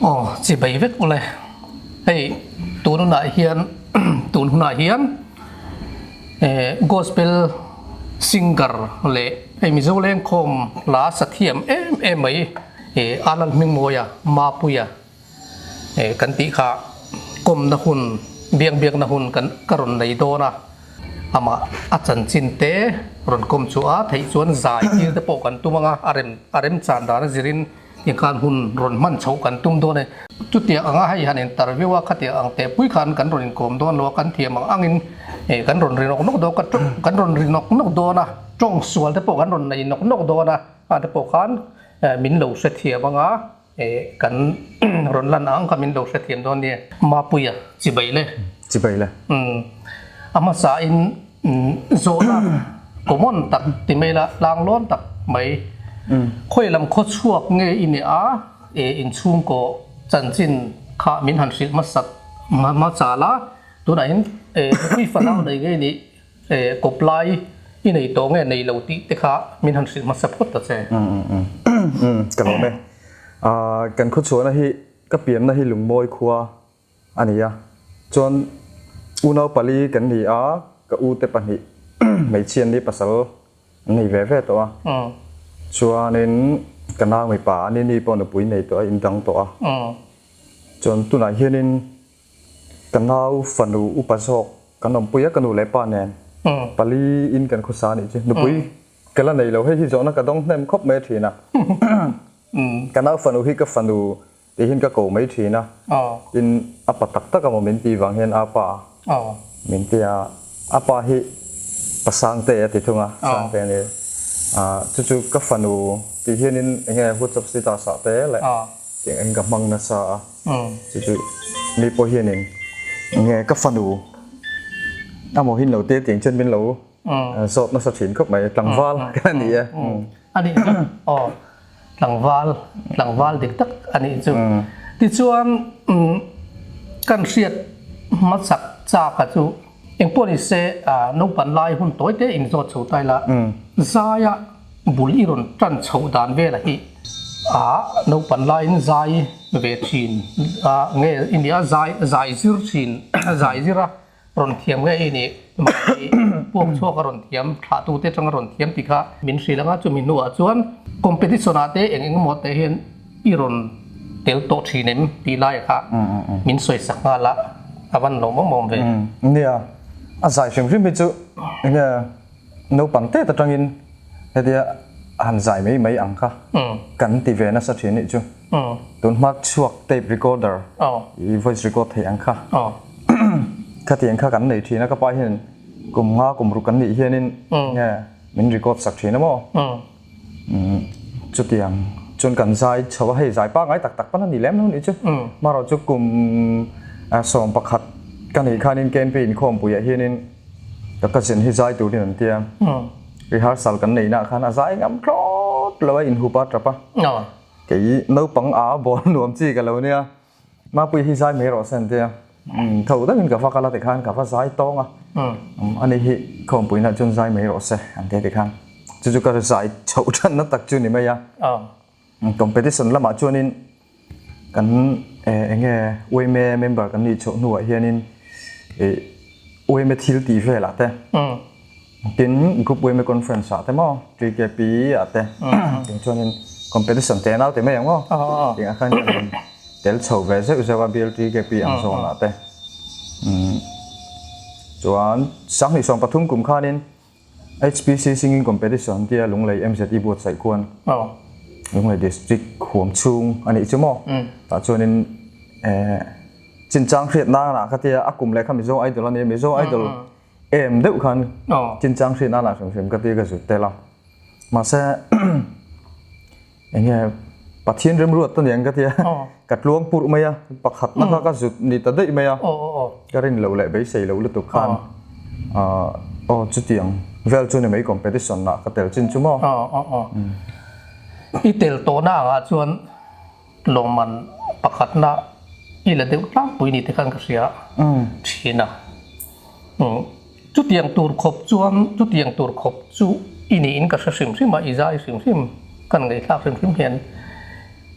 Aw chibai vek ule. Hei tun hunah hian tun hunah hian gospel singer leh hei Mizo lengkhawm hla sa thiam em em mai Anand Hmingmawia Mapuia kan tih kha kawmna hun biak biakna hun kan ka rawn nei dawn a amah a chanchin te rawn kawm chu a theih chuan zai tir te pawh kan tum ang a a rem a remchan dan a zirin Tikhan hun rawn hman chhoh kan tum dawn e. Chutiang anga hei han interview a khatiang ang teh pui khan kan rawn inkawm dawn lo a, kan thiam ang angin kan rawn ri nawk nawk dawn ka kan rawn ri nawk nawk dawn a, tawng sual te pawh kan rawn nei nawk nawk dawn a, kha te pawh khan min lo hrethiam anga kan rawn lan ang kha min lo hrethiam dawn nia. Mapuia chibai le. Chibai le. A hmasa in Zawhna common tak ti mai la, tlanglawn tak mai. Khawi lam khaw chhuak nge i nih a, e inchhungkaw chanchin kha min han hrilh hmasak hmasa la, tunah hian e nupui fanau nei nge nih, e kawp lai i nei tawh nge nei lo tih te kha min han hrilh hmasa phawt ta che. Ka lawm e. Kan khawchhuahna hi ka pianna hi Lungmawi khua a ni a. Chuan unau pali kan ni a, ka u te pahnih hmeichhia an ni pasal an nei ve ve tawh a. Chuanin ka nau mipa a ni ni pawh nupui nei tawh a, in dang tawh a. Chuan tunah hianin ka nau fanu upa zawk kan awmpui a, ka nu leh pa nen pali in kan khawsa a nih chu. Nupui ka la nei lo, hei hi zawhna ka dawng hnem khawp mai a thin a. Ka nau fanu hi ka fanu Tihin ka ko mai thin a, tin a pa tak tak amaw min tih vang hian a pa min ti a, a pa hi pa Sangte a ti thung a, Sangte a ni. Chu chu ka fanu tih hianin eng nge WhatsApp status ah te leh tih eng ka hmang nasa a, chu chu mi pawh hianin eng nge ka fanu amaw hin lo te tiang chuan min lo zawt nasa thin khawp mai, tlangval ka ni e. A nih chu aw tlangval tlangval dik tak a nih chu. Tichuan kan hriat hmasak chak a chu engpawh ni se naupang lai hun tawi te in zawt chho ta ila zaia bul i rawn tan chhoh dan vela hi a naupang laiin zai ve thin a nge i nia zai zai zir thin zai zir a. Rawn thiam nge i nih? Mahni puak chhuak a rawn thiam, thlahtute atanga rawn thiam tih kha min hrilh ang a, chumi hnuah chuan competition ah te eng eng emaw te hian i rawn tel tawh thin em tih lai kha min sawi sak nghal a, a van lawmawm awm ve. Nia, a zai hrim hrim hi chu enge naupang tet atangin hetia han zai mai mai ang kha kan ti ve nasa thin nih chu. Tun hma chhuak tape recorder i voice record theih ang kha. Khatiang kha kan nei thin a, ka pa hian kum nga kum ruk kan nih hianin nge min record sak thin a maw? Chutiang chuan kan zai chho a, hei zai pangngai tak tak pawn a ni lem lo nih chu. Marawh chu kum 11 ka nih khanin KNP inkhawmpuiah hianin ka cousin hi zai turin an tia. Rehearsal kan neihnaah khan a zai ngam thlawt lo a, inhup a tap a. Kei naupang a ball nuam chi ka lo nia. Mapui hi zai mai rawh se an tia. Tho takin ka va kal a tikhan ka va zai tawng a. Ani hi khawmpuina chuan zai mai rawh se an tia tikhan. Chu chu ka zai chhoh thanna tak chu ni mai a. Competition lamah chuanin kan eng nge UMA member kan nih chhoh hnuah hianin UMA thil tih velah te Tin, Group Women Conference ah te maw, TKP ah te, tiang chuanin competition te nau ti mai ang aw, tiang ah khan kan rawn tel chho ve zeuh zeuh a BLTKP ang zawn ah te. Chuan 2013 kum khanin HPC Singing Competition tia Lunglei MZE buatsaih khuan Lunglei District huam chhung a nih chu maw, tah chuanin chinchang hriat nana kha tia a kum leh kha Mizo Idol a nia, Mizo Idol Em deuh khan chinchang hriat nana hrim hrim ka ti ka zut tel a. Mahse eng nge Pathian remruat ta niang ka ti a, ka tluang purh mai a, pakhatna kha ka zut ni ta daih mai a, ka rin loh leh beisei loh lutuk khan aw chutiang vel chu ni mai competition ah ka tel chin chu maw. I tel tawhna angah chuan Lawmman pakhatna i la deuh tlangpui ni te khan ka hria thin a. Chutiang tur khawp chuan chutiang tur khawp chu i niin ka hre hrim hrim a, i zai hrim hrim kan ngaihthlak hrim hrim hian.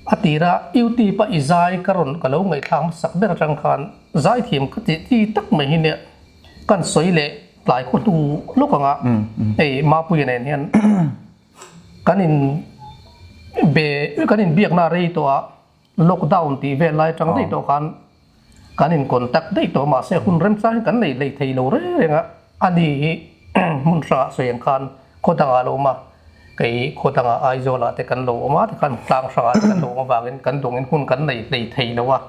A tira YouTube a i zai ka rawn ka lo ngaihthlak hmasak ber atang khan zaithiam ka tih ti tak mai hi nia kan sawi leh tlai khaw hnu lawk anga hei Mapuia nen hian kan in be kan in biakna rei tawh a lockdown tih vel lai atang daih tawh khan kan in contact daih tawh mahse hun remchang hi kan nei hlei thei lo reng reng a ani hi hmun hrangah sawi ang khan khaw dangah a lo awm a kei khaw dangah Aizawl ah te kan lo awm a tikhan tlang hrangah te kan lo awm avangin kan dawngin hun kan nei hlei thei lo a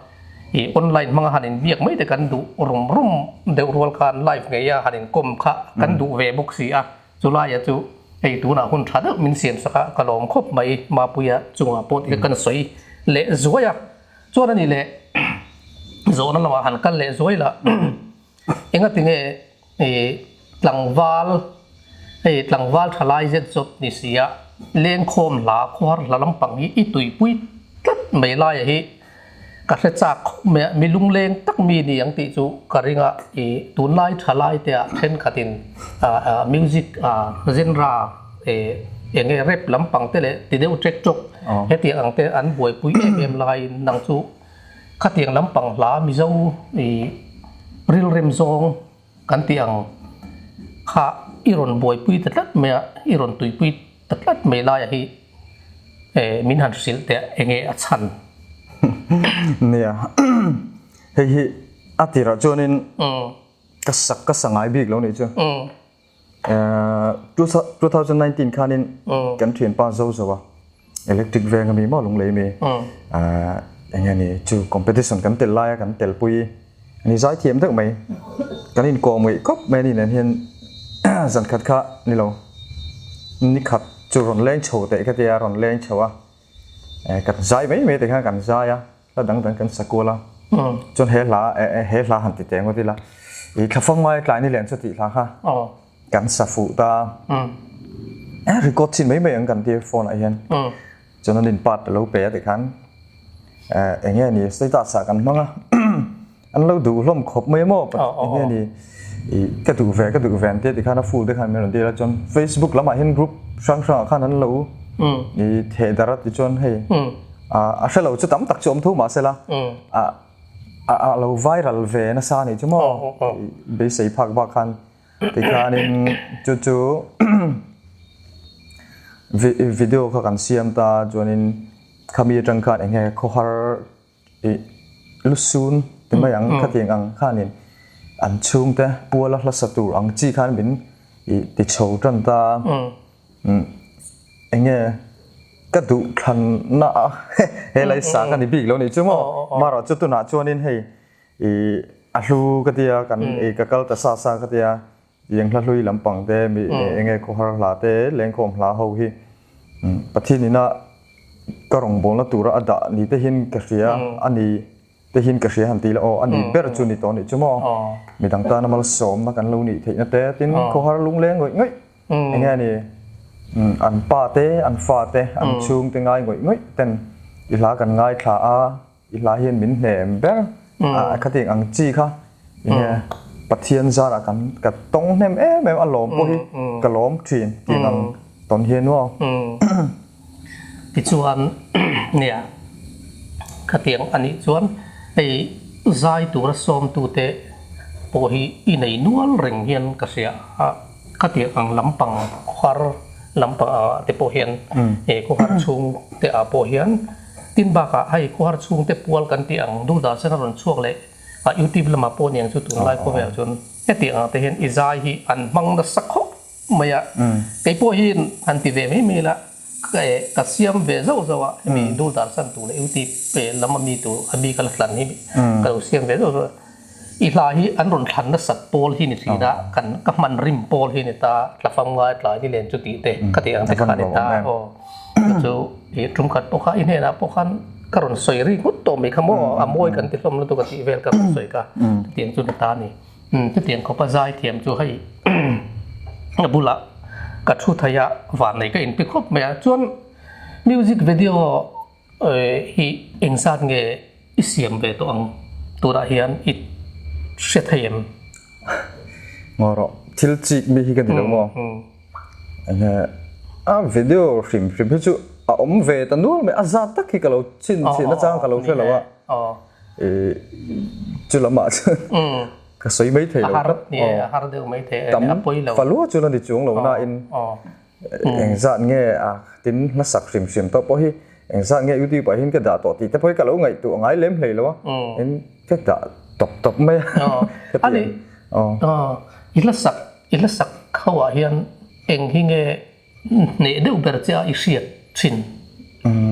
ih online hmanga han inbiak mai te kan duh rum rum deuh rual khan live ngei a han inkawm kha kan duh ve bawk si a chulaiah chu hei tunah hun tha deuh min siam sak a ka lawm khawp mai Mapuia chungah pawh ti kan sawi leh zuai a. Chuan a ni leh zawhna lamah han kal leh zuai lah engati nge tlangval hei tlangval tha lai zet zawt ni si a lengkhawm hla khuar hla lampang hi i tuipui tlat mai laia hi ka hre chak khawp mai a mi lungleng tak mi ni ang tih chu ka ring a i tunlai tha lai te ah thenkhatin music genre eng nge rap lampang te leh ti deuh ṭek ṭawk hetiang ang te an buaipui em em laiin nang chu khatiang lampang hla Mizo ih rilrem zawng kan tih ang kha i rawn buaipui ta tlat mai a i rawn tuipui ta tlat mai laia hi eh min han hrilh teh eng nge a chhan. Nia hei hi a tirah chuanin ka sak ka sa ngai bik lo nih chu. 2019 khanin kan thianpa zo zo a electric veng ami maw lunglei mi enge ni chu competition kan tel lai a kan tel pui ani zai thiam deuh mai kan in kawm ngeih khawp mai ani nen hian zan khat kha ni lo ni khat chu rawn leng chho teh ka tia rawn leng chho a kan zai mai mai te khan kan zai a hla dang dang kan sa kual a chuan he hla he hla han ti teh ngawt ila i thlafang ngai tlai ni lian chu tih hla kha kan sa fuh ta record chin mai mai ang kan ti phone ah hian chuan an in part a lo pe a tikhan eng nge ni status ah kan hmang a an lo duh hlawm khawp mai maw eng nge ni i ka duh ve ka duh ve an tia tikhan a full te khan min rawn tir a chuan facebook lamah hian group hrang hrangah khan an lo i theh darh a tichuan hei a hre lo chu tam tak chu awm tho mahsela a lo viral ve nasa a nih chu maw beisei phak bak khan tikhanin chu chu video kha kan siam ta chuanin khami atang khan eng nge khawhar ih lusun ti mai ang khatiang ang khanin an chhungte puala hlasa tur ang chi khan min ih ti chho tan ta eng nge ka duh thlanna a helai sa ka ni bik lo nih chu maw marawh chu tunah chuanin hei ih a hlu ka tia kan ih ka kal ta sa sa ka tia Tiang hla hlui lampang te mi eng nge khawhar hla te lengkhawm hla ho hi Pathian ina ka rawngbawlna tura a dah ni te hian ka hria a ni te hian ka hria han ti ila aw a ni ber chu ni tawh a nih chu maw midang tana malsawmna kan lo nih theihna te tin khawhar lungleng ngawih ngawih eng nge ni an pa te an fa te an chhung te ngai ngawih ngawih ten i hla kan ngaithla a. I hla hian min hnem ber a khatiang ang chi kha enge Pathian zarah kan ka tawng hnem em em a lawm pawh hi ka lawm thin tih ang tawn hian maw. Tichuan nia khatiang a nih chuan hei zai tura sawmtute pawh hi i nei nual reng hian ka hria a khatiang ang lampang khawhar lampang angah te pawh hian khawhar chhung te ah pawh hian Tin bakah hei khuar chhungte pual kan tih ang Dulda sen a rawn chhuak leh a YouTube lamah pawh niang chu tunlai khawvel chuan hetiang ang te hian i zai hi an hmang nasa khawp mai a. Kei pawh hi han ti ve mai mai la ka siam ve zauh zauh a hemi Dulda san tur leh YouTube lam ami tur ami ka la hlan hi ka lo siam ve zauh zauh a. I hla hi an rawn thlan nasat pawl hi ni thin a kan ka hman rim pawl hi ni ta tlafam ngai tlai ni len chu tih te ka tih ang te kha ni ta aw. Chu i tum khat pawh kha i hnenah pawh khan ka rawn sawi ri nghut tawh mai kha maw a mawi kan ti hlawm lutuk a tih vel ka rawn sawi kha chutiang chu ni ta a ni. Chutiang khawpa zai thiam chu hei a bulah ka thu thei a vannei ka inpi khawp mai a chuan music video hi engzat nge i siam ve tawh ang tunah hian i hre thei em? Ngaw rawh thil chik mi hi ka ni lo maw? Enge a video hrim hrim hi chu a awm ve ta nual mai a zat tak hi ka lo chhin chhin nachang ka lo hre lo a chu lamah chuan ka sawi mai thei lo har deuh mai thei tam falua chu la ni chuang lo na in engzat nge a tin hmasak hrim hrim tawh pawh hi engzat nge youtube ah hian ka dah tawh tih te pawh hi ka lo ngaihtuah ngai lem hlei lo a in ka dah tawp tawp mai a ani i hlasak i hlasak ho ah hian eng hi nge Hneh deuh ber che a i hriat thin.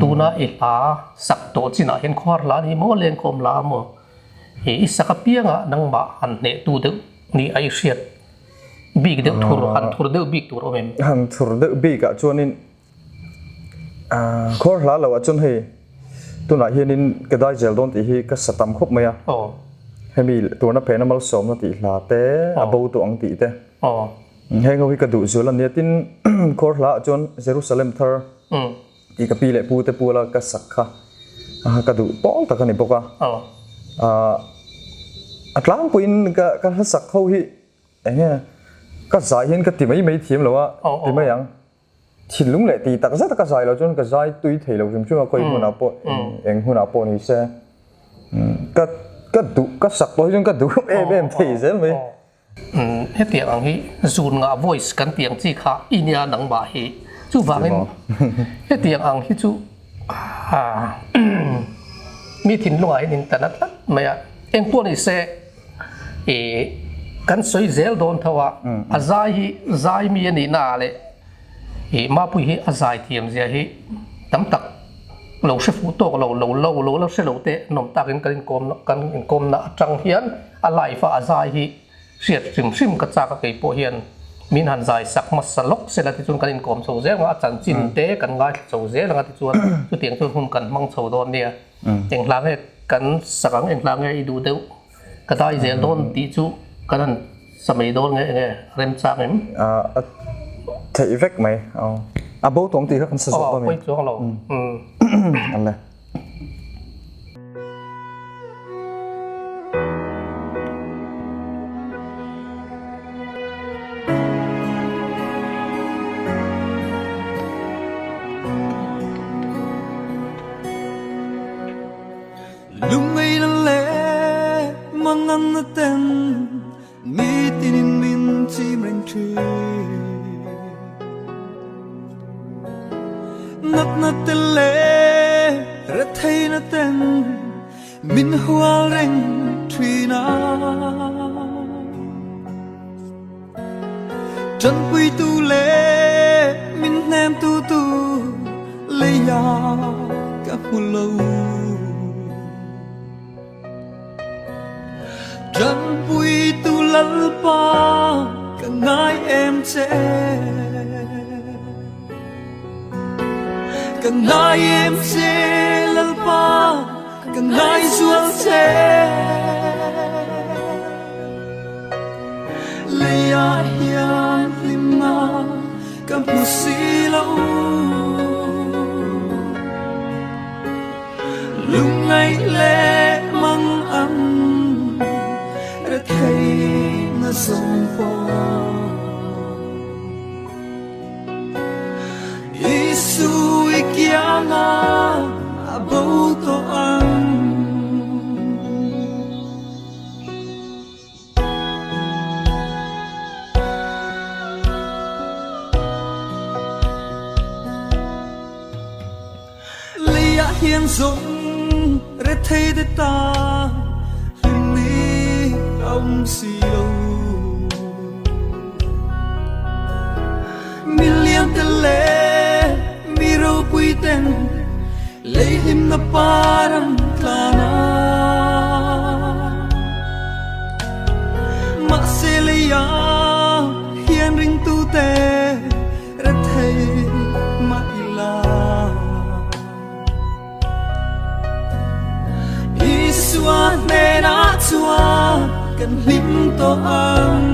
Tuna i hla sak tawh chinah hian khuar hla ni maw lengkhawm hla maw i i sak apiangah nangmah han hneh tu deuh ni a i hriat bik deuh thur han thur deuh bik tur awm em? Han thur deuh bikah chuanin khuar hla loah chuan hei tunah hianin ka dai zel dawn tih hi ka sa tam khawp mai a. Hemi turna phena malsawmna tih hla te a bo tawh ang tih te. Heng ho hi ka duh zual a nia tin khawr hla ah chuan Jerusalem thar tih ka pi leh pu te puala ka sak kha ka duh pawl tak a ni bawk a. A tlangpuiin ka ka hla sak ho hi eng nge ka zai hian ka ti mai mai thiam lo a ti mai ang. Thinlung leh ti tak zet a ka zai lo chuan ka zai tui thei lo hrim hrim a khawi hmunah pawh eng hunah pawh ni se ka ka duh ka sak pawh hi chuan ka duh em em thei zel mai. Hetiang ang hi zun ngah voice kan tih ang chi kha i nia nangmah hi chuvangin hetiang ang hi chu mi thinlungah hian in tan a tlat mai a engpawh ni se ih kan sawi zel dawn tho a a zai hi zai mi a nih naah leh ih Mapui hi a zai thiam zia hi tam tak lo hre fuh tawk lo lo lo lo la hre lo te nawm takin kan inkawm kan inkawmna atang hian a live a a zai hi hriat hrim hrim ka chak a kei pawh hian min han zai sak hmasa lawk sela tichuan kan inkawm chho zel anga a chanchin te kan ngaithla chho zel anga tichuan chutiang chuan hun kan hmang chho dawn nia eng hla nge kan sak ang eng hla nge i duh deuh ka dai zel dawn tih chu kan han sa mai dawn nge enge remchang em? A theih vek mai a bo tawng tih kha kan sa zawk a mi? Aw pawi chuang lo. Alle. Lungngaihna leh manganna ten nitinin min chim reng thin. Natna te leh retheihna ten min hual reng thin a. Tanpuitu leh min hnemtu tu leia ka hmu lo. Tanpuitu Lalpa ka ngai em che. Ka ngai em che Lalpa ka ngai zual che. Leiah hian hlimna ka hmu si lo. Lungngaih leh mang ang retheihna zawng pawh. Isu i kianga a bo tawh ang. Leiah hian zawng rethei te ta hlim ni a awm si lo. Mi lian te leh mi ropui ten lei hlimna par an tlan a. Mahse leiah hian ringtute rethei mah ila. Isua hnenah chuan kan hlim tawh ang.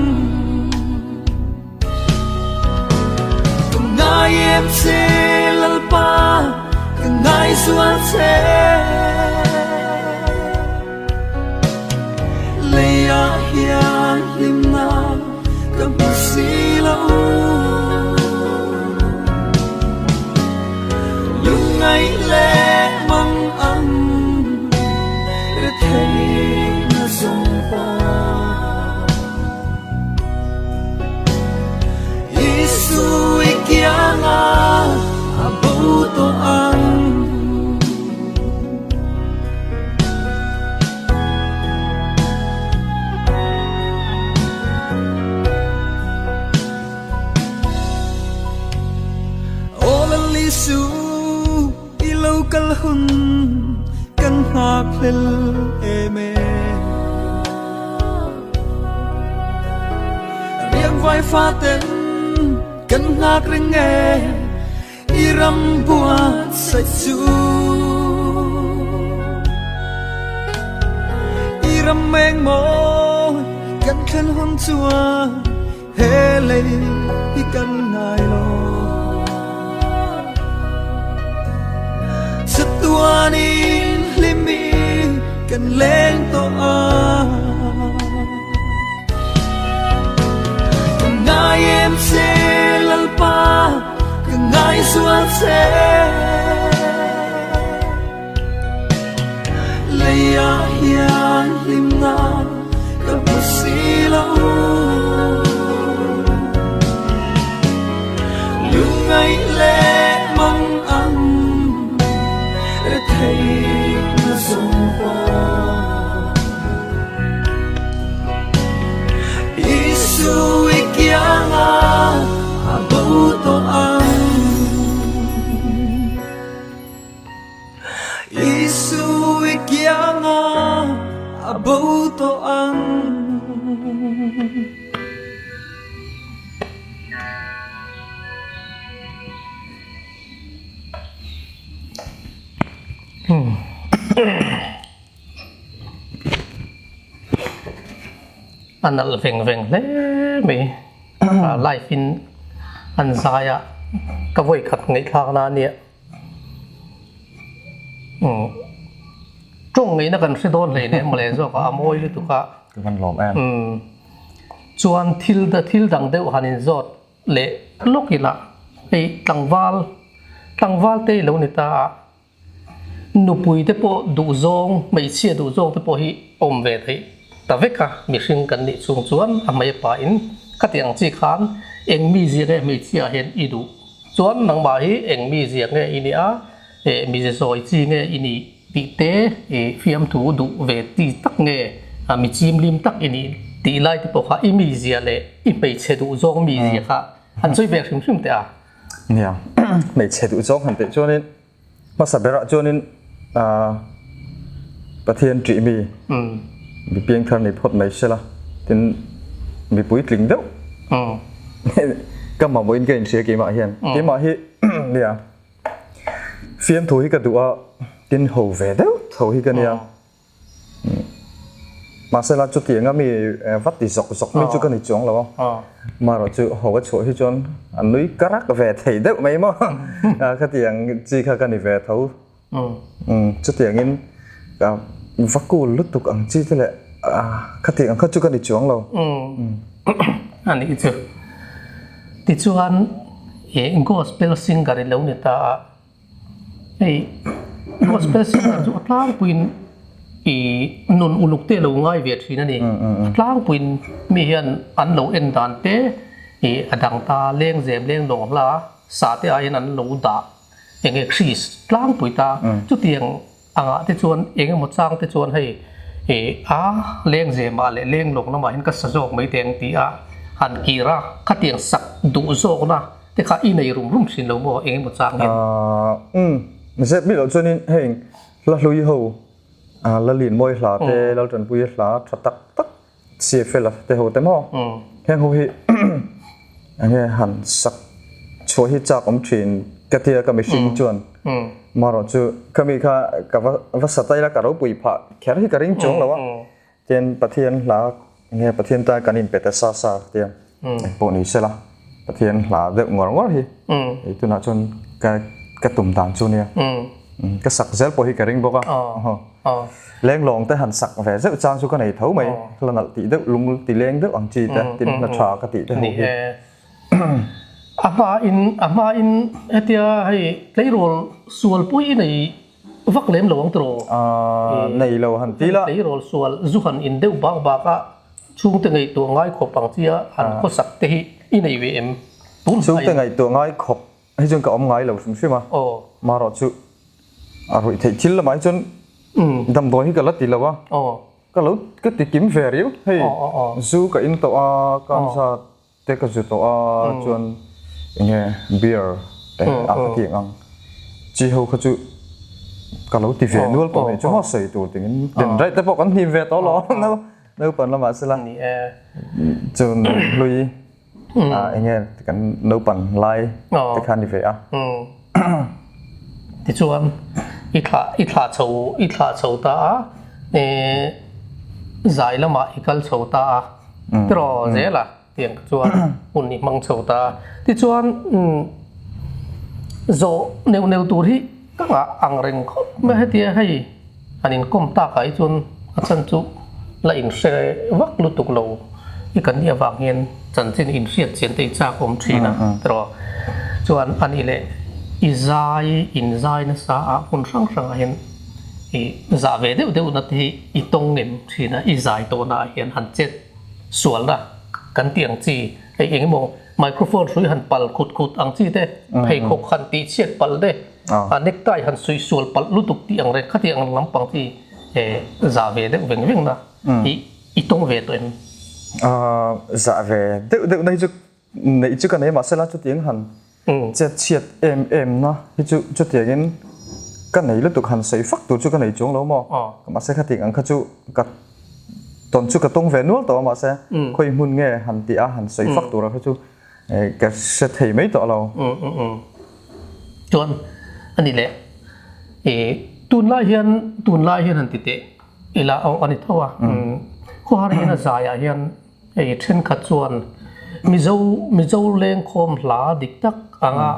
Ka ngai em che Lalpa, ka ngai zual che. Leiah hian hlimna ka hmu si lo. Lungngai leh mang ang ri thei na zawng pawh. Isu i kianga a bo tawh ang. Aw Lal Isu i lo kal hun kan nghakhlel em e. Riangvai faten kan nghak reng e i ram buatsaih chu. I ram engmaw kan thlen hun chuan He lei hi kan ngai lo. Chatuanin hlimi kan leng tawh a. Ka ngai em che Lalpa, ka ngai zual che. Leiah hian hlimna ka hmu si lo. Lungngaih leh mang ang retheihna zawng pawh. Isu i kianga a bo tawh ang. Isu i kianga a bo tawh ang. A nalh veng veng hle mai. Live in an zai a, ka vawi khat ngaihthlakna a nia. Tawng ngeihna kan hre dawn hlei nen mawle zawk a, a mawi lutuk a. Ka van lawm em. Chuan thil thil dang deuh han inzawt leh lawk ila hei tlangval tlangval te i lo ni ta a, nupui te pawh duhzawng hmeichhia duhzawng te pawh hi awm ve theih ta vek a, mihring kan nih chung chuan a hmei a pain khati ang chi khan eng mizia nge hmeichhia ah hian i duh Chuan nangmah hi eng mizia nge i nih a, eh mize sawi chi nge i nih tih te i fiamthu duh ve ti tak nge mi chimlim tak i nih tih lai te pawh kha i mizia leh i hmeichhe duh zawng mizia kha han sawi ve hrim hrim teh a. Nia, hmeichhe duh zawng han tih chuanin hmasa berah chuanin Pathian ṭih mi mi piangthar ni phawt mai sela tin mi puitling deuh ka mamawhin ka inhria keimah hian keimah hi nia fiamthu hi ka duh a tin ho ve deuh tho hi ka nia. Mahsela chutianga mi va ti zawk zawk mi chu ka ni chuang lo a, marawh chu ho a chhuah hi chuan a nui karak ve thei deuh mai maw khatiang chi kha ka ni ve tho. Chutiangin ka va cool lutuk ang chi te leh khatiang ang kha chu ka ni chuang lo. A nih chu. Tichuan gospel singer i lo ni ta a. Hei gospel singer chu a tlangpuiin i nun uluk te lo ngai ve thin a ni. A tlangpuiin mi hian an lo en dan te i a dang ta leng zem leng lawng hla sa te aiin an lo dah eng nge Chris tlangpui ta chutiang angah te chuan eng emaw chang te chuan hei i a leng zemah leh leng lawng lamah hian ka sa zawk mai teh ang tih a han kir a khatiang sak duh zawkna Te kha i nei rum rum thin lo maw eng emaw chang hian? Umm, zep mi loh chuanin heng hla hlui ho Lalin mawi hla te, Laltanpui hla tha tak tak CFL te ho te maw heng ho hi enge han sak chhuah hi chak awm thin ka tia ka mihring chuan marawh chu khami kha ka va sa taila ka ropui phah kher hi ka ring chuang lo a. Tin, Pathian hla nge Pathian tan kan inpe ta sa sa tia eng pawh ni sela Pathian hla deuh ngawr ngawr hi hei tunah chuan ka ka tum dan chu nia ka sak zel pawh hi ka ring bawk a lenglawng te han sak ve zeuh chang chu ka nei tho mai hla nalh tih deuh lung ti leng deuh ang chi te tin hla tha ka tih te ho hi. A hma in a hma in hetia hei tleirawl sual pui i nei vak lem lo ang tiraw? Aaa nei lo han ti la. Tleirawl sual zu han in deuh bak bak a chhungte ngaihtuah ngai khawp ang chia han khawsak te hi i nei ve em? Tun hma in. Chhungte ngaihtuah ngai khawp Hei chuan ka awm ngai lo hrim hrim a, marawh chu a ruih theih thil lamah hi chuan damdawi hi ka la ti lo a, ka lo ka ti kim ve riau hei zu ka in tawh a, kansa te ka zu tawh a chuan eng nge beer te a ka tih ang chi ho kha chu ka lo ti ve nual tawh nih chu maw sawi tur tingin den raih te pawh kan hnim ve tawh lo naupang lamah sela chuan hlui. Enge kan naupang lai te kha ni ve a. Tichuan i thlah i thlah chho i thlah chho ta a, zai lamah i kal chho ta a, tiraw zel a tiang chuan hun i hmang chho ta a. Tichuan zawh neuh neuh tur hi ka ngah ang reng khawp mai hetia hei Han inkawm takah hi chuan a chan chu la inhre vak lutuk lo i kan nih avang hian chanchin inhriat chian te i chak awm thin a tiraw. Chuan a nih leh i zai inzai nasa ah hmun hrang hrangah hian i zah ve deuh deuh na te hi i tawng ngem thin a, i zai tawhna ah hian han chet sualna kan tih ang chi hei eng emaw microphone hrui han pal khut khut ang chi te pheikhawk han tih chhiat pal te A necktie han suih sual palh lutuk tih ang reng khati ang lampang chi zah ve deuh veng veng na hi i tawng ve tawh em? Zah ve deuh deuh na hi chu neih chu ka nei mahsela chutiang han chet chhiat em em na hi chu chutiangin ka nei lutuk han sawi fak tur chu ka nei chuang lo maw? Mahse khati ang kha chu ka tawn chu ka tawng ve nual tawh a mahse khawi hmun nge han tih a han sawi fak tur ang kha chu Ka hre thei mai tawh lo. Chuan a ni leh i tunlai hian tunlai hian han ti teh ila aw a ni tho a. Khawhar hian a zaiah hian hei thenkhat chuan Mizo Mizo lengkhawm hla dik tak anga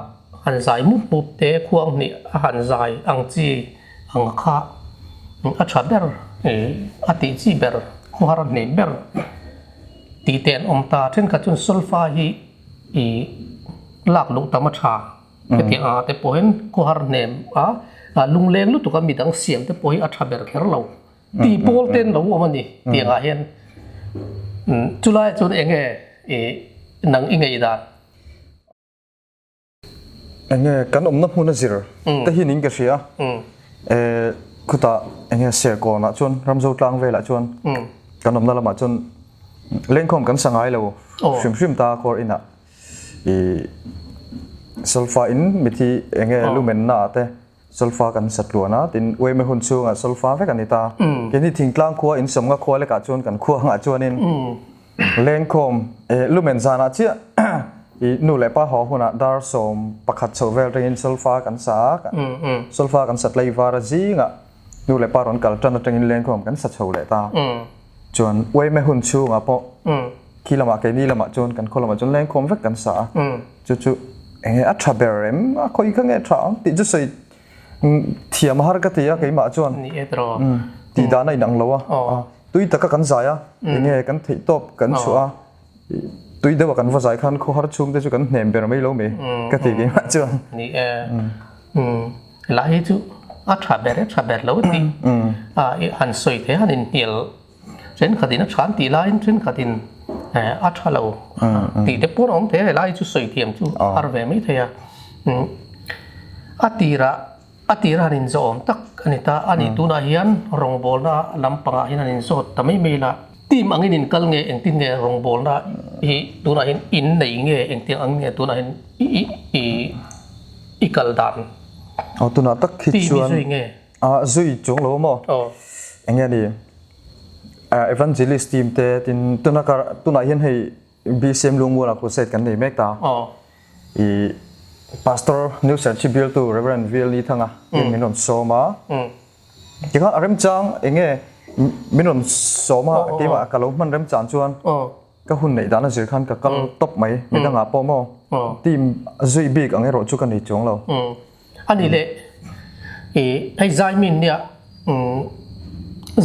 han zai mup mup te khuang hnih a han zai ang chi ang kha a tha ber a tih chi ber khawhar a hneh ber. Tih te an awm ta. Thenkhat chuan solfa hi i lak luh tam a tha. Hetiang anga te pawhin khawhar hnem a, lungleng lutuk a midang siam te pawh hi a tha ber kher lo. Tih pawl te an lo awm a ni tiang ah hian. Chulaiah chuan eng nge i nang i ngei dan? Enge kan awmna hmun a zir te hi ning ka hria e khutah enge Serkawnah chuan Ramzo tlang velah chuan kan awmna lamah chuan lengkhawm kan sa ngai lo hrim hrim ta kawr inah i solfa in mithi enge lumenna ah te solfa kan sa tluan a tin uaime hun chhungah solfa vek a ni ta. Keini thingtlang khua insawmnga khua lekah chuan kan khua angah chuanin Lengkhawm lumen zanah chiah i nu leh pa haw hunah dar 11 chho vel ringin solfa kan sa a, solfa kan sa tlei var a zingah nu leh pa rawn kal tan atangin lengkhawm kan sa chho leh ta. Chuan uaime hun chhungah pawh khi lamah keini lamah chuan kan khaw lamah chuan lengkhawm vek kan sa a, chu chu enge a tha ber em a khawi kha nge tha ang tih chu sawi thiam har ka ti a keimah chuan tih dan a inang lo a. Tui taka kan zai a, enge kan theih tawp kan chhuah a, tui deuha kan va zai khan khawhar chhung te chu kan hnem ber mai lo mai ka ti keimah chuan. Ni e, lah hi chu a tha ber e, tha ber lo tih a han sawi thei a, han inhnial thenkhatin a tha an tih laiin thenkhatin a tha lo tih te pawh a awm thei a, helai chu sawi thiam chu a har ve mai thei a. A tirah A tir han inzawm tak a ni ta. A nih tunah hian rawngbawlna lampangah hian han inzawt ta mai mai la. Team angin in kal nge engtin nge rawngbawlna hi tunah hian in nei nge engtiang ang nge tunah hian i i i kal dan? Aw tunah tak hi chuan. Team i zui nge? A zui chuang lo maw? Aw. Enge ni Evangelist team te tin tuna kar tunah hian hei BCM Lungmuala crusade kan nei mek ta. Aw. I Pastor New Serchhip bialtu Rev. VL Nithanga hian min rawn sawm a. Tikhan a remchang enge min rawn sawm a keimah ka lo hman remchang chuan ka hun neih dan a zir khan ka kal tawp mai midangah pawh maw team zui bik ang erawh chu ka nei chuang lo. A ni leh i hei Zaimin nia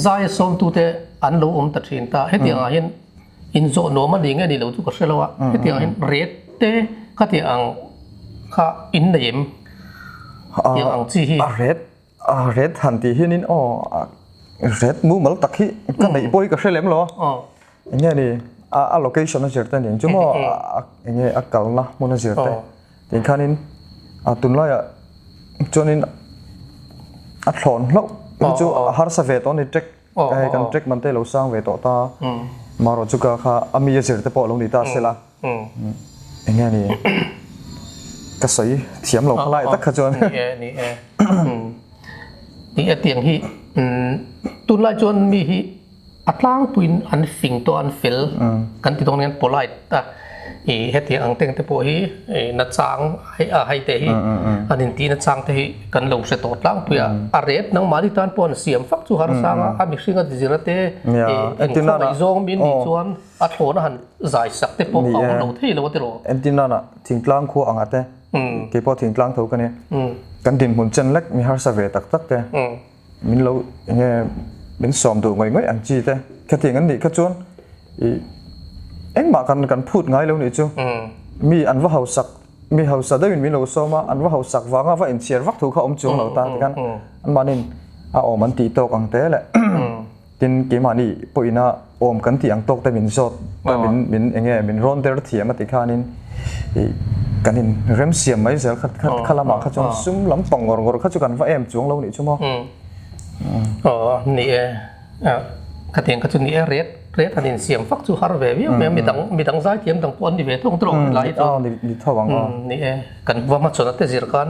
Zaia sawmtute an lo awm ta thin ta. Hetiangah hian inzawh nuam a ni nge ni lo chu ka hre lo a. Hetiangah hian ret te. Khatiang ang kha in nei em? Tiang ang chi hi. A ret a ret han tih hianin aw ret mumal tak hi ka neih pawh hi ka hre lem lo a. Eng nge ni a location a zir te aniang chu maw eng nge a kalna hmun a zir te tih khanin a tunlaiah chuanin a thlawn hlauh hi chu a harsa ve tawh a ni track hei kan track man te lo sang ve tawh ta marawh chu ka kha a mi a zir te pawh a lo ni ta sela eng nge ni ka sawi thiam lo khalai tak kha chuan. Ni e ni e ni e tiang hi tunlai chuan mi hi A tlangpuiin an fing tawh an fel kan ti dawn hian polite a i hetiang ang teng te pawh hi nachang a hei te hi an intih nachang te hi kan lo hre tawh tlangpui a a ret nangmahni tan pawh an siam fak chu harsang a a mihring a zira te engkhawngaih zawng min nih chuan a thlawna han zai sak te pawh a awm lo thei lo a tiraw. Entirnana thingtlang khua anga te keipawh thingtlang tho ka nia kan dinhmun chen lek mi harsa ve tak tak te. Min lo enge min sawm duh ngawih ngawih ang chi te khatiang an nih kha chuan ih engmah kan kan phut ngai lo nih chu mi an va hausak mi hausa deuhin min lo sawm a an va hausak vanga va inchhiar vak thu kha awm chuang lo ta tikhan anmahniin a awm an tih tawk ang te leh tin keimahni pawhin a awm kan tih ang tawk te min zawt a min min enge min rawn der thiam a ti khanin ih kan in remsiam mai zel kha kha kha lamah kha chuan sum lampang ngawr ngawr kha chu kan va em chuang lo nih chu maw. Aw ni e khatiang kha chu ni e ret ret han insiam fak chu har ve viau mai a midang midang zaithiam dang pawh an ni ve thung tawh helai hi chuan ni tho ang aw ni e kan va hmachhawn a te zir khan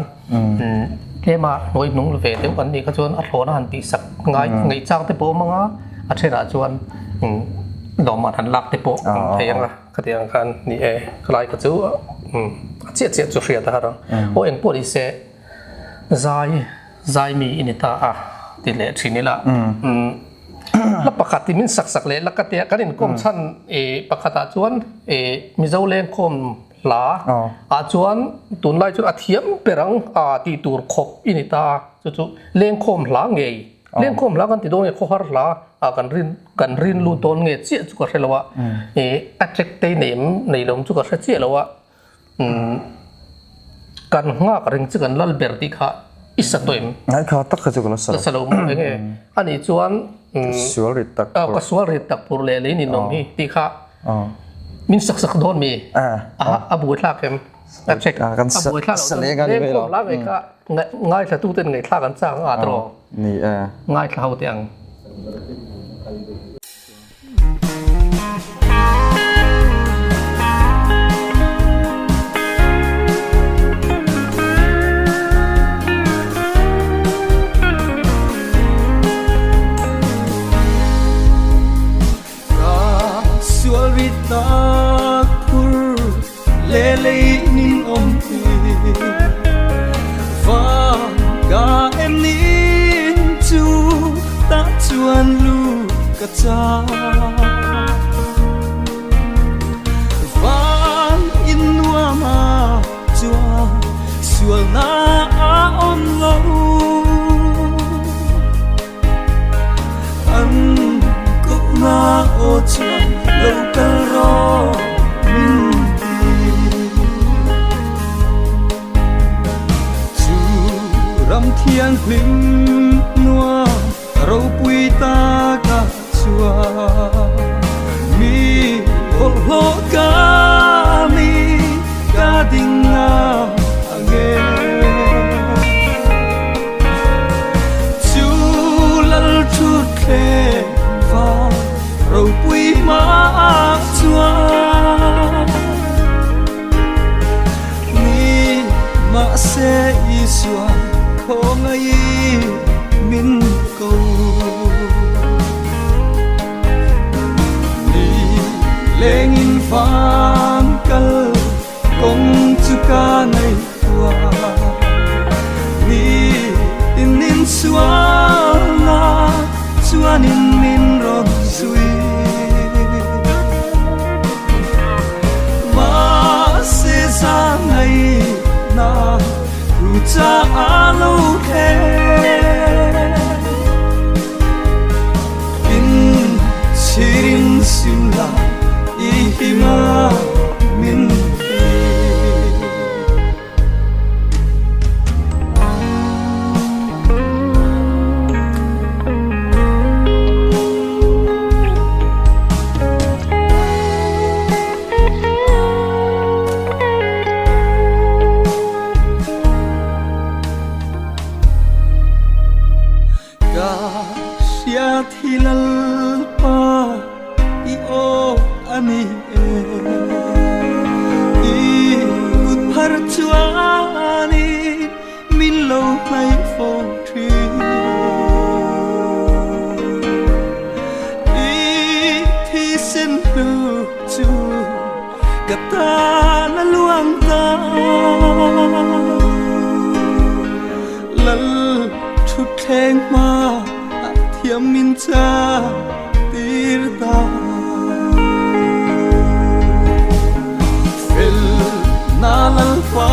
Tlema hnuai hnung ve deuh an nih kha chuan a thlawna han tihsak ngai ngaihchang te pawh a awm ang a, a thenah chuan lawmman han lak te pawh a awm thei ang a, khatiang ang khan ni e, khalai kha chu a chiah chiah chu hriat a har ang. Aw engpawh ni se zai zai mi i ni ta a ti leh thin ila la pakhat hi min sak sak leh la ka tia kan inkawm chhan pakhatah chuan Mizo lengkhawm Hla ah chuan tunlai chuan a thiam ber ang a tih tur khawp i ni ta chu chu lengkhawm hla ngei lengkhawm hla kan ti dawn nge khawhar hla ah kan rin kan rin lut dawn nge chiah chu ka hre lo a ih a track te nei em nei lo chu ka hre chiah lo a umm kan nghak reng chu kan lal ber tih kha i sa tawh em Ngaihkha tak kha chu ka la sa lo. La sa lo maw eng nge anih chuan umm Sual rit tak pur. Ka sual rit tak pur leh lei ninawm hi tih kha Min sak sak dawn mi? A buai thlak em? A check. A buai thlak lo chuan lengkhawm la ngei kha ngaithla tu ten ngaihthlak an chak ang a tawh. Ni e. Ngaithla ho teh ang. Ka sual rit tak phur le lei nin awm hi Van ka em nin chu ta chuan lu ka chak Van in nuam a chuan sual na a awm lo. An kohna aw chuan lo kal rawh min ti. Chu ram thianghlim nuam ropui taka chuan mi bawlhhlawh ka ni ka ding ngam ange. Chu lal thut thleng vang ropui hmaah chuan ni mahse Isua khawngaih min ko. Ni lengin vang kal Kawng chu ka nei tua Ni tin in sualna chuanin min rawn zui Mahse za ngaihna thu cha a lo thleng In chhirin sim la i hima min ti. hi Lalpa i aw a ni e. I kut phar chuanin min lo hnaih fo thin. I thisen hlu chu ka tan a luang ta. Lal thutthleng hma a thiam min cha tir ta. Fel na lal fa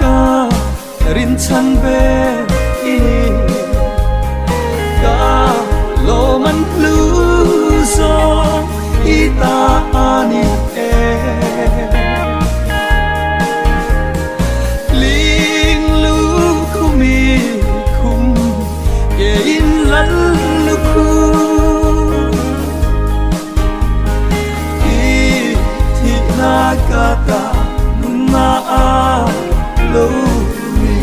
ka rinchhan ber i ni. Ka lawm an hlu zawng i ta a ni e. Ling lu khum i khum ke in lal lu khum I thihna ka ta nunna a lo ni.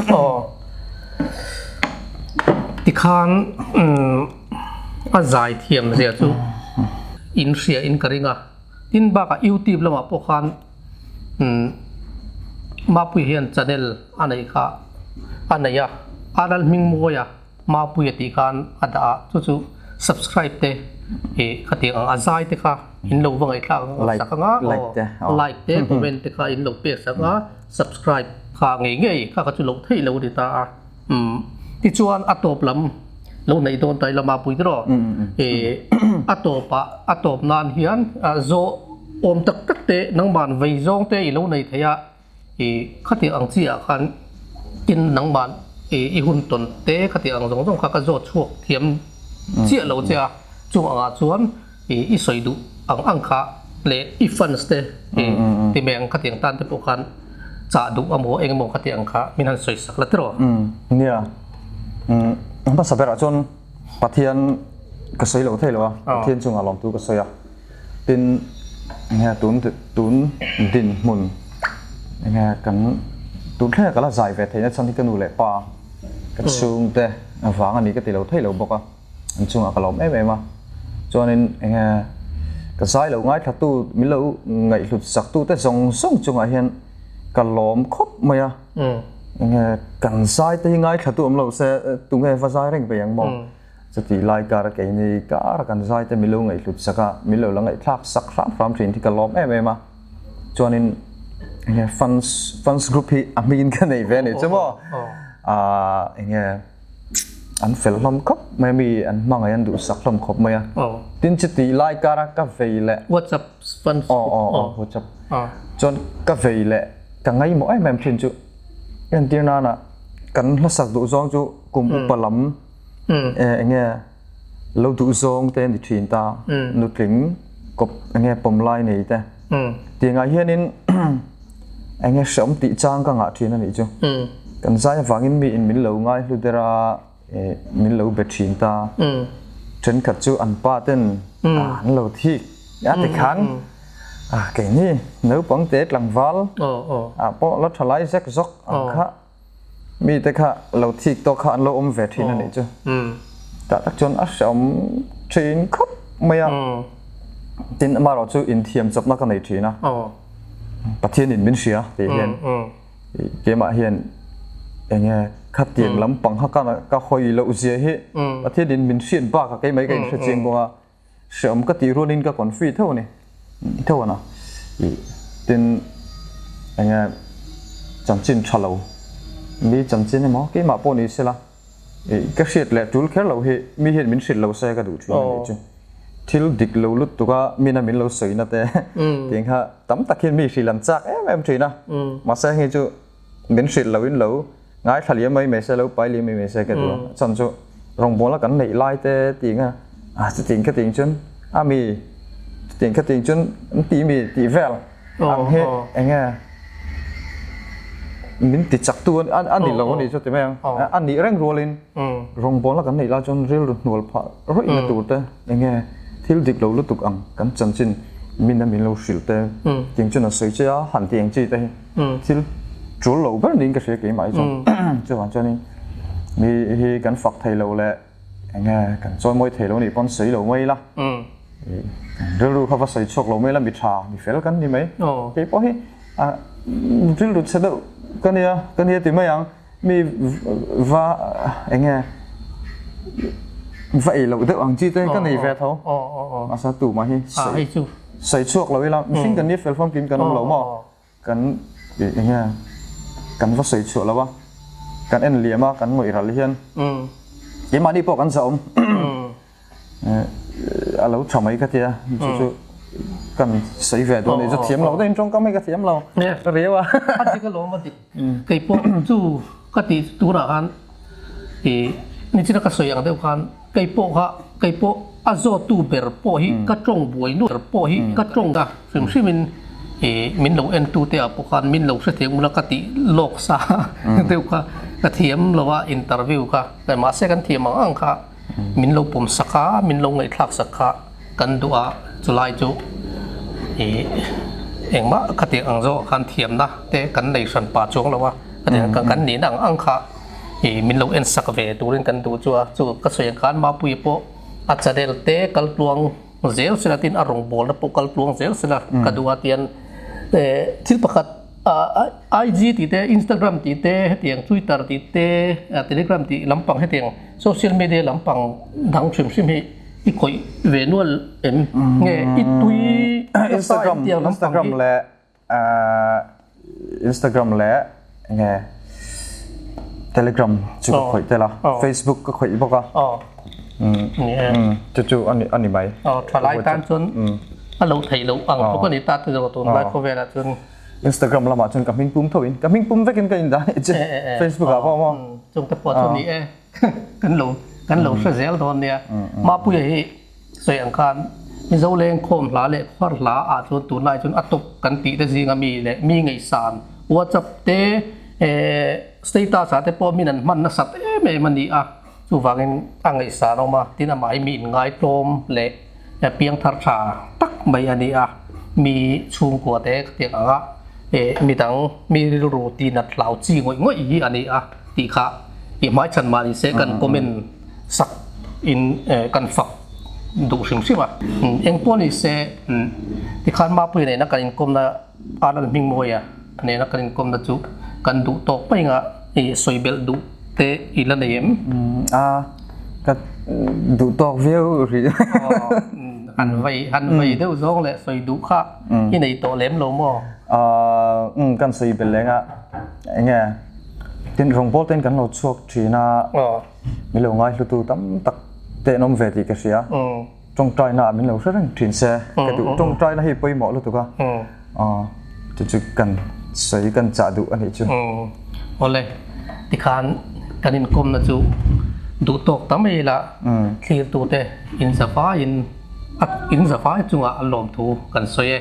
Aw tikhan a zai thiam zia chu in hria in ka ring a tin bakah youtube lamah pawh khan Mapuii hian channel a neih kha a nei a a Lalhmingmawia Mapuia tih khan a dah a, chu chu subscribe te ih khatiang ang a zai te kha in lo va ngaihthlak sak anga aw like te comment te kha in lo pek sak a subscribe kha ngei ngei kha kha chu lo theih lo a ni ta a umm tichuan a tawp lam lo neih dawn ta ila Mapui te rawh ih a tawp ah a tawp nan hian zawh awm tak tak te nangman vei zawng te i lo nei thei a. I khatiang ang chi ah khan tin nangmah i i hun tawn te khatiang ang zawng zawng kha ka zawt chhuak thiam chiah lo che a, chung angah chuan i i sawi duh ang ang kha leh i fans te i ti mai ang khatiang tan te pawh khan chah duh amaw eng emaw khatiang ang kha min han sawi sak la tiraw? Nia, hmasa berah chuan Pathian ka sawi lo thei lo a, Pathian chungah lawmtu ka sawi a. Tin, enge tun tun dinhmun enge kan tun thleng a ka la zai ve theihna chhan hi ka nu leh pa ka chhungte vang a ni ka ti lo thei lo bawk a, an chungah ka lawm em em a. Chuanin enge ka zai lo ngaithlatu min lo ngaihhlut saktute zawng zawng chungah hian ka lawm khawp mai a. Enge kan zai te hi ngaithlatu awm lo se tunge va zai reng ve ang maw? Chutih lai kar keini kar kan zaite min lo ngaihhlut sak a, min lo la ngaihthlak sak hram hram thin hi ka lawm em em a. Chuanin enge fans fans group hi a hmingin ka nei ve a ni chu maw. Aaa enge an fel hlawm khawp mai a mi an hmangaih an duhsak hlawm khawp mai a. Tin chutih lai kara ka vei leh WhatsApp fans group aw aw WhatsApp chuan ka vei leh ka ngaihmawh em em thin chu entir nana kan hlasak duh zawng chu kum upa lam Enge lo duh zawng te ni thin ta, nutling kawp enge pawm lai nei te. Tiangah hianin enge hreawm tih chang ka ngah thin a nih chu. Kan zai avangin mi in min lo ngai hlu der a, min lo be thin ta. Thenkhat chu an pa ten an lo thik a tikhan keini naupang te tlangval pawh la tha lai zek zawk ang kha. Mite kha lo thik tawk kha an lo awm ve thin a nih chu. Tah tak chuan a hreawm thin khawp mai a. Tin amaherawh chu inthiam chawpna ka nei thin a. Pathianin min hria tih hian keimah hian enge khatiang lampang kha ka hawi loh zia hi Pathianin min hriat bakah keimah hi ka inhre chiang bawk a. Hreawm ka tih rualin ka confi theuh a ni. Theuh a na. Tin, enge chanchin tha lo, mi chanchin emaw keimah pawh ni sela, ka hriat leh tul kher lo hi mi hian min hrilh lo se ka duh thin a nih chu. Thil dik lo lutuk a mina min lo sawina te tiang kha tam tak hian mi hrilh an chak em em thin a. Mahse hei chu min hrilh lo in lo Ngaithla liam mai mai se lo pai liam mai mai se ka duh a, chhan chu rawngbawla kan neih lai te tih nga ah chutiang khatiang chuan a mi chutiang khatiang chuan an tih mi tih vel ang hi eng nge min ti chak tu a ni lo a ni chu ti mai ang a nih reng rualin rawngbawla kan neih lai chuan rilru hnual phah rawih na tur te eng nge. Thil dik lo lutuk ang kan chanchin min a min lo hrilh te tiang chuan a sawi che a, han ti ang chi te hi thil tul lo ber niin ka hria keimah hi chuan. Chuvang chuanin mi hi kan fak thei lo leh eng nge kan chawimawi thei lo nih pawn sawi lo mai ila, rilru kha va sawi chhuak lo mai ila mi tha mi fel kan ni mai. Kei pawh hi rilru chhe deuh ka nia ka nia ti mai ang. Mi va eng nge va ei loh deuh ang chi te ka nei ve tho. Mahse tumah hi sawi sawi chhuak lo ila mihring kan ni fel famkim kan awm lo maw? Kan eng nge kan va sawi chhuah lo a, kan en liam a, kan ngawih ral hian keimahni pawh kan zahawm. A lo tha mai ka tia chu chu kan sawi ve dawn ni chu thiam lo deuhin tawngkam hi ka thiam lo riau a. A dik alawm a dik kei pawh chu ka tih turah khan ih nichina ka sawi ang deuh khan kei pawh kha kei pawh a zawttu ber pawh hi ka tawng buai nual ber pawh hi ka tawng a hrim hrim in ih min lo en tu te ah pawh khan min lo hrethiam ula ka tih lawk sa deuh kha ka thiam lo a interview kha mahse kan thiam ang ang kha. Min lo pawm sak a, min lo ngaihthlak sak kha kan duh a, chulai chu ih engmah ka tih ang zawk khan thiamna te kan nei hran pah chuang lo a, kan nihna ang ang kha ih min lo en sak ve turin kan duh chu a, chu ka sawi ang khan Mapuia pawh a channel te kal tluang zel sela tin a rawngbawlna pawh kal tluang zel sela ka duh a tian thil pakhat IG tih te Instagram tih te hetiang Twitter tih te Telegram tih lampang hetiang Social media lampang dang hrim hrim hi i khawih ve nual em? Nge i tui nasa em tiang lampang hi? Instagram leh Instagram leh nge Telegram chu ka khawih tel a, Facebook ka khawih bawk a. Chu chu a ni mai. Thalai tan chuan a lo theih loh ang tluk a ni ta te zawk tunlai khawvelah chuan. Instagram lamah chuan ka hming pum tho in ka hming pum vekin ka indah anih chu Facebook ah pawh maw. Chung te pawh chu ni e kan lo kan lo hre zel dawn nia. Mapuia hi sawi ang khan Mizo lengkhawm hla leh khuar hla ah chuan tunlai chuan a tawp kan tih te zinga mi leh mi ngaihsan WhatsApp te status ah te pawh min an hman nasat em em a ni a chuvangin a ngaihsan awm a tin amah hi mi inngaitlawm leh Piangthar tha tak mai a ni a, mi chhungkua te ka tiang ang a, midang mi rilru tinat hlau chi ngawih ngawih hi a ni a tih kha i hmaichhan mah ni se kan comment sak in kan fak duh hrim hrim a. Engpawh ni se tikhan Mapuia nena kan inkawmna Anand Hmingmawia nena kan inkawmna chu kan duh tawk mai anga i sawi belh duh te i la nei em? A, ka duh tawk viau rih. Han vei, han vei deuh zawng leh sawi duh kha i nei tawh lem lo maw? Umm, kan sawi belh leng a, enge tin rawngbawl ten kan lo chhuak thin a, min lo ngaihlutu tam tak te an awm ve tih ka hria. Tawngtaina ah min lo hre reng thin se ka duh. Tawngtaina hi pawimawh lutuk a, chu chu kan sawi kan chah duh a nih chu. Awle, tikhan kan inkawmna chu duh tawk ta mai ila thlirtute inzavaiin inzavai chungah lawmthu kan sawi e.